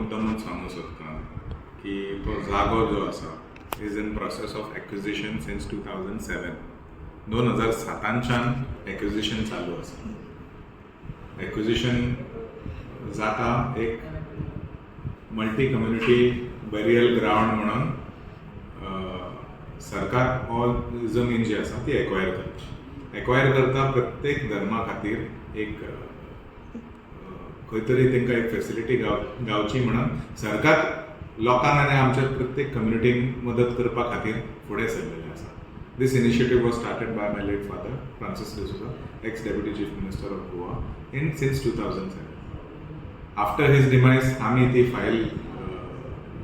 मुद्दामूच सांगूंक सोदता की तो जागो जो आसा is in process of acquisition since 2007. 2007च्यान acquisition चालू आसा. एक्विजिशन जाता, एक मल्टी कम्युनिटी बरियल ग्रावंड म्हणून सरकार हो जमीन जी आसा ती एक्वायर करता. एक्वायर करता, प्रत्येक धर्मा खातीर एक खंय तरी तांकां एक फेसिलिटी गावची म्हणून सरकार लोकांक आनी आमच्या प्रत्येक कम्युनिटीक मदत करपा खातीर फुडें सरलेलें आसा. This initiative was started by my late father, Francis D'Souza, ex Deputy Chief Minister of Goa, in since 2007. After his demise आमी ती फायल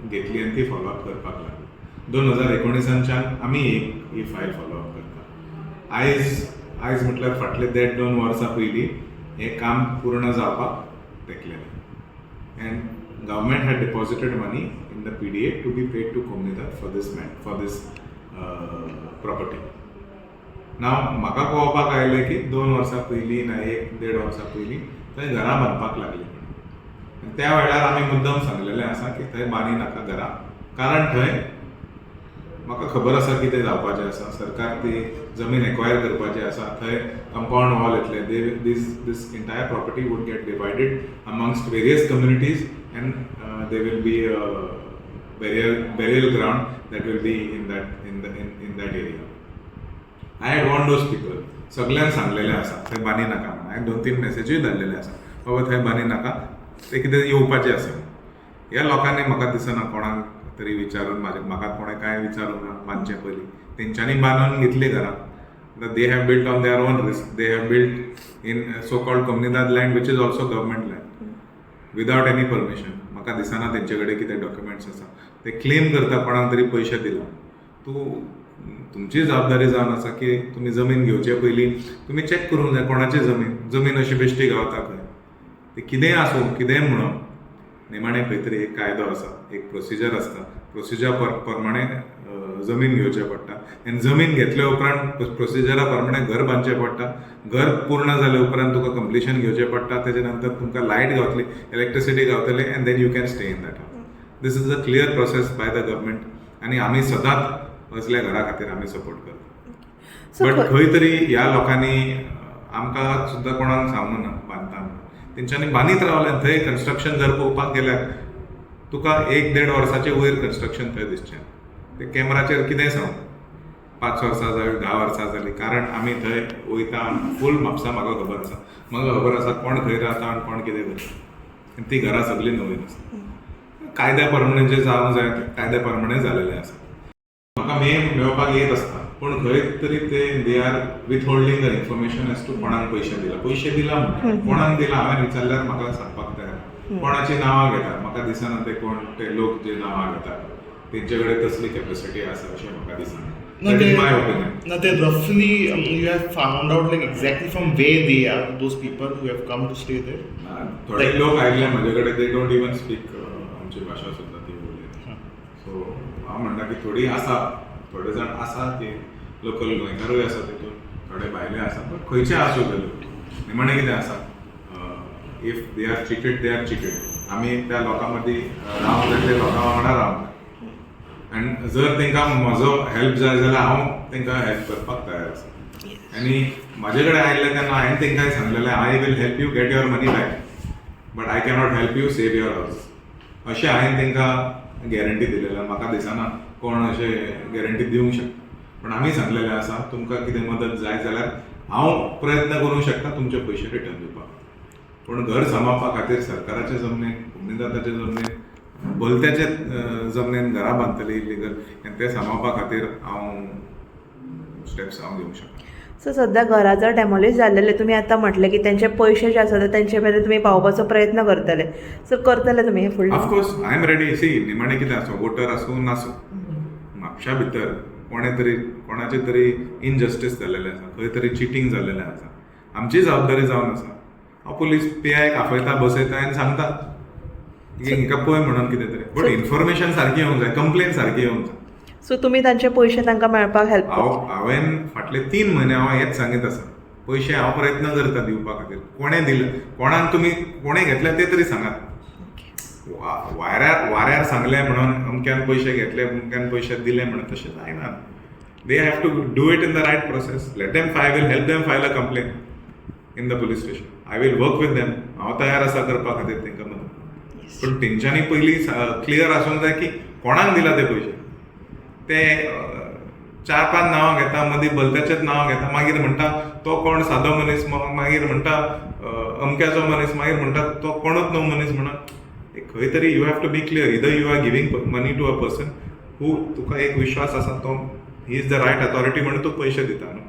घेतली आनी ती फॉलोअप करपाक लागली. 2019च्यान आमी एक ही फायल फॉलोअप करता. आयज आयज म्हटल्यार फाटले देड दोन वर्सां पयलीं हें काम पूर्ण जावपाक तेकलेलें and government had deposited money in the PDA to be paid to Comunidade for this property. Now म्हाका कळोवपाक आयलें की 2 वर्सां पयलीं ना एक देड वर्सां पयलीं थंय घरां बांदपाक लागलीं म्हणून. त्या वेळार आमी मुद्दम सांगलेलें आसा की थंय बांदी नाका घरां, कारण थंय म्हाका खबर आसा कितें जावपाचें आसा. सरकार ती जमीन एक्वायर करपाची आसा. थंय कंपाउंड वॉल येतले. This entire property would get divided amongst various communities and there will be burial ground that will be in that area. I had warned those people. सगल्यांक सांगलेलें आसा, थंय बांदी नाका म्हणून. हांवें दोन तीन मेसेजूय धाडलेले आसा, बाबा थंय बांदी नाका, ते कितें येवपाचें आसा. ह्या लोकांनी म्हाका दिसना कोणाक तरी विचारून, म्हाजे म्हाका कोणें कांय विचारूंक ना. बांदचे पयलीं तेंच्यांनी बांदून घेतली घरां. They have built on their own risk. They have built in so called Comunidade land, which is also government land, without any permission. म्हाका दिसना तेंचे कडेन कितें डॉक्युमेंट्स आसा. ते क्लेम करता कोणाक तरी पयशे दिला. तूं तुमची जबाबदारी जावन आसा की तुमी जमीन घेवचे पयलीं तुमी चॅक करूंक जाय कोणाची जमीन. जमीन अशी बेश्टी गावता खंय? ती कितेंय आसूं, कितेंय म्हणूं, निमाणें खंय तरी एक कायदो आसा, एक प्रोसिजर आसता. प्रोसिजर प्रमाणे जमीन घेवचें पडटा आनी जमीन घेतल्या उपरांत प्रोसिजरा प्रमाणे घर बांदचें पडटा. घर पूर्ण जाले उपरांत तुका कंप्लिशन घेवचें पडटा. तेजे नंतर तुमकां लायट गावतली, इलेक्ट्रिसिटी गावतली and then you can stay in that house. This is a clear process by the government आनी आमी सदांच असल्या घरा खातीर आमी सपोर्ट करता. सो बट खंय तरी ह्या लोकांनी आमकां सुद्दां कोणाक सांगूंक ना बांदता म्हणून. तेंच्यांनी बांदीत रावले. थंय कन्स्ट्रक्शन जर पळोवपाक गेल्यार तुका एक देड वर्साचे वयर कन्स्ट्रक्शन थंय दिसचें. ते कॅमेराचेर कितेंय सांगू, 5 वर्सां जाली, 10 वर्सां जाली, कारण आमी थंय वयता. फूल म्हापसा म्हाका खबर आसा. म्हाका खबर आसा कोण खंय रावता आनी कोण कितें करता आनी ती घरां सगळीं नवीन आसा. कायद्या प्रमाणे जे जावंक जाय ते कायद्या प्रमाणे जालेलें आसा. म्हाका मेम मेळपाक येत आसता, पूण खंय तरी ते they are withholding the information as to कोणाक पयशे दिला. पयशे दिला म्हणटा, कोणाक दिला हांवें विचारल्यार म्हाका सांगपाक तयार ना. कोणाची नांवां घेतात, म्हाका दिसना ते कोण ते लोक जे नांवां घेतात तेंचे कडेन तसली कॅपॅसिटी आसा अशें म्हाका दिसना. No, That is my opinion. No, they roughly you have found out like exactly from where they are, those people who have come to stay there? थोडे लोक आयिल्ले म्हजे कडेन, they don't even speak आमची भाशा सुद्दां ती उलयना. सो हांव म्हणटा की थोडी आसा, थोडे जाण आसा की लोकल गोंयकारूय आसा तितून, थोडे भायले आसा. बट खंयचे आसूं ते लोक, निमाणें कितें आसा, if they are cheated, they are cheated. आमी त्या लोकां मदीं रावंक जाय, ते लोकां वांगडा रावंक जाय आनी जर तांकां म्हजो हेल्प जाय जाल्यार हांव तांकां हेल्प करपाक तयार आसा. आनी म्हाजे कडेन आयिल्ले तेन्ना हांवें तांकां सांगलेलें, "I will help you get your money back, but I cannot help you save your house." अशें हांवें तांकां गॅरंटी दिलेलें. म्हाका दिसना कोण अशें गॅरंटी दिवंक शकता, पूण आमी सांगलेलें आसा, तुमकां कितें मदत जाय जाल्यार हांव प्रयत्न करूंक शकता तुमचे पयशे रिटर्न दिवपाक. पूण घर सांबाळपा खातीर सरकाराचे जमनीन, कोमुनिदादाचे जमनीन, भलत्याचे जमनीन घरां बांदतली इलिगल आनी ते सांबाळपा खातीर हांव स्टेप्स हांव घेवंक शकता. सो सद्या घरां जर डेमोलिश जाल्लेले, तुमी आतां म्हटलें की तेंचे पयशे जे आसा ते तेंचे मेरेन तुमी पावोवपाचो प्रयत्न करतले. सो करतले तुमी हे फुडले? Of course, I am ready. See, निमाणें कितें आसूं, वोटर आसूं नासूं, म्हापशा भितर कोणें तरी कोणाचें तरी इनजस्टीस जाल्लेलें आसा, खंय तरी चिटींग जाल्लेलें आसा, आमची जबाबदारी जावन आसा. हांव पुलीस पी आयक आपयता, बसयता आनी सांगता की हिंका पळय म्हणून कितें तरी. बट इन्फॉर्मेशन सारकी येवंक जाय, कंप्लेन सारकी येवंक जाय. सो तुमी तांचे पयशे तांकां मेळपाक हेल्प हांवें फाटले 3 म्हयने हांव हेच सांगीत आसा, पयशे हांव प्रयत्न करता दिवपा खातीर. कोणें दिले, कोणाक तुमी कोणें घेतले ते तरी सांगात. वाऱ्यार वाऱ्यार सांगलें म्हणून अमक्यान पयशे घेतले, अमक्यान पयशे दिले म्हणून तशें जायना. They have to do it in the right process. Let them file, will help them file a complaint in the police station. I will work with them. हांव तयार आसा करपा खातीर तांकां मदत, पूण तेंच्यांनी पयलीं क्लियर आसूंक जाय की कोणाक दिला ते पयशे. ते चार पांच नांवां घेता, मदीं भलत्याचेच नांव घेता, मागीर म्हणटा तो कोण सादो मनीस, मागीर म्हणटा अमक्याचो मनीस, मागीर म्हणटा तो कोणूच न्हू मनीस म्हणून. एक खंय तरी you have to be clear. Either you are giving money to a person who तुका एक विश्वास आसा, तो he is the right authority म्हणून तूं पयशे दिता न्हू.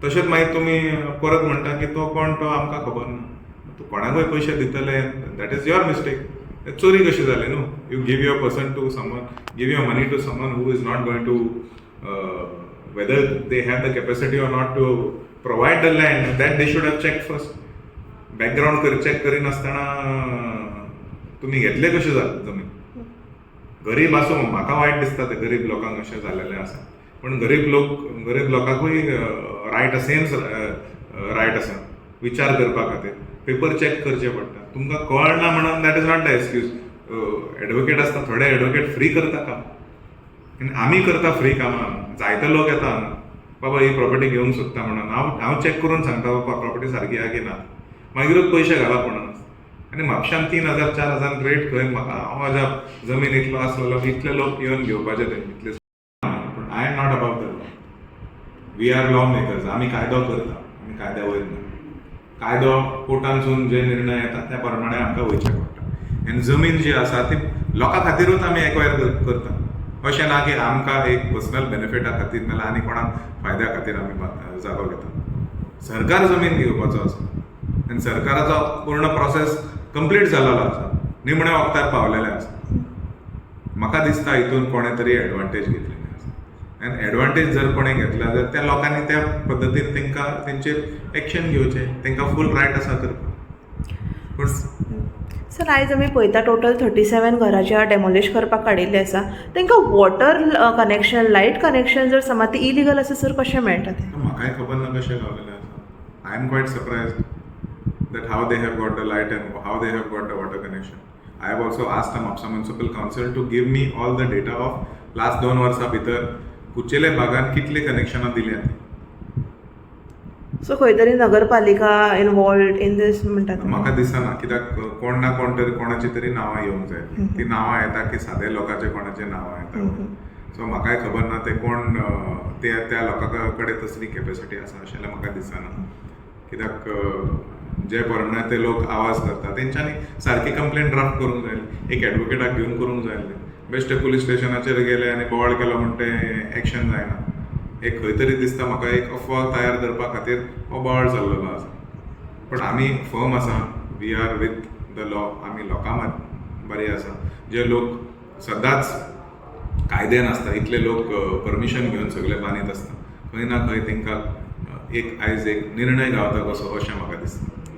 तशेंच मागीर तुमी परत म्हणटा की तो कोण तो आमकां खबर ना. तूं कोणाकूय पयशे दितले, that is your mistake. चोरी कशी जाली न्हू? You give your person to someone, give your money to someone who is not going to, whether they have the capacity or not to provide the land, that they should have check first. Background कर check करिनासतना तुमी घेतले कशे जमीन? गरीब आसूं, म्हाका वायट दिसता ते गरीब लोकांक अशें जालेलें आसा, पूण गरीब लोक, गरीब लोकांकूय रायट, सेम रायट आसा विचार करपा खातीर. पेपर चॅक करचे पडटा. तुमकां कळना म्हणून that is not the excuse. Advocate आसता, थोडे एडवोकेट फ्री करता काम आनी आमी करता फ्री कामां. जायते लोक येता हांगा, बाबा ही प्रॉपर्टी घेवंक सोदता म्हणून. हांव चॅक करून सांगता, बाबा प्रॉपर्टी सारकी आहा की ना, मागीरूच पयशे घालप म्हणून. आनी म्हापशान 3000 4000 रेट खंय? म्हाका हांव अजाप, जमीन इतलो आसलेलो, इतले लोक येवन घेवपाचे ते इतले. पूण I am not above the law. We are law makers. आमी कायदो करता, आमी कायद्या वयर ना. कायदो कोर्टांतसून जे निर्णय येता त्या प्रमाणे आमकां वयचें पडटा. आनी जमीन जी आसा ती लोकां खातीरूच आमी एक्वायर करता. अशें ना की आमकां एक पर्सनल बेनिफिटा खातीर नाल्यार आनी कोणाक फायद्या खातीर आमी जागो घेता. सरकार जमीन घेवपाचो आसा आनी सरकाराचो पूर्ण प्रोसेस कंप्लीट जाल्लो आसा, निमण्या वखदार पावलेलें आसा. म्हाका दिसता हितून कोणें तरी एडवांटेज घेतलेली आसा आनी एडवांटेज जर कोणें घेतला जाल्यार त्या लोकांनी त्या पद्दतीन तांकां तेंचेर एक्शन घेवचें. तांकां फूल रायट आसा करपाक, पूण सर, आयज आमी पळयता, टोटल 37 घरां जी डेमोलिश करपाक काडिल्ली आसा. तांकां वॉटर कनेक्शन, लायट कनेक्शन जर समज ती इलिगल आसा सर, कशें मेळटा तें? म्हाकाय खबर ना कशें गावलेलें आसा. I am quite surprised that how they have got the light and how they have got the water connection. I have also asked the Mapsa Municipal Council to give me all the data of last 2 वर्सां भितर कुचेले भागान कितले कनेक्शनां दिल्या ती. So खंय तरी नगरपालिका इनवॉल्वड in दीस म्हणटा तुमी? म्हाका दिसना, कित्याक कोण ना कोण तरी कोणाची तरी नांवां येवंक जाय. ती नांवां येता की सादे लोकांचे कोणाचे नांवां येता. सो म्हाकाय खबर ना ते कोण ते त्या लोकां कडेन तसली कॅपेसिटी आसा अशें जाल्यार म्हाका दिसना, कित्याक जे प्रमाणे ते लोक आवाज करता, तेंच्यांनी सारकी कंप्लेन ड्राफ्ट करूंक जाय, एक एडवोकेटाक घेवन करूंक जाय आसलें. बेश्टे पुलीस स्टेशनाचेर गेले आनी बोवाळ केलो म्हण तें एक्शन जायना. एक खंय तरी दिसता म्हाका, एक अफवा तयार करपा खातीर हो बोवाळ चल्लेलो आसा. पण आमी फर्म आसा. We are with the law. आमी लोकां बरे आसा, जे लोक सदांच कायद्यान आसता. इतले लोक परमिशन घेवन सगळे बांदीत आसता. खंय ना खंय तांकां एक आयज एक निर्णय गावता कसो अशें म्हाका दिसता.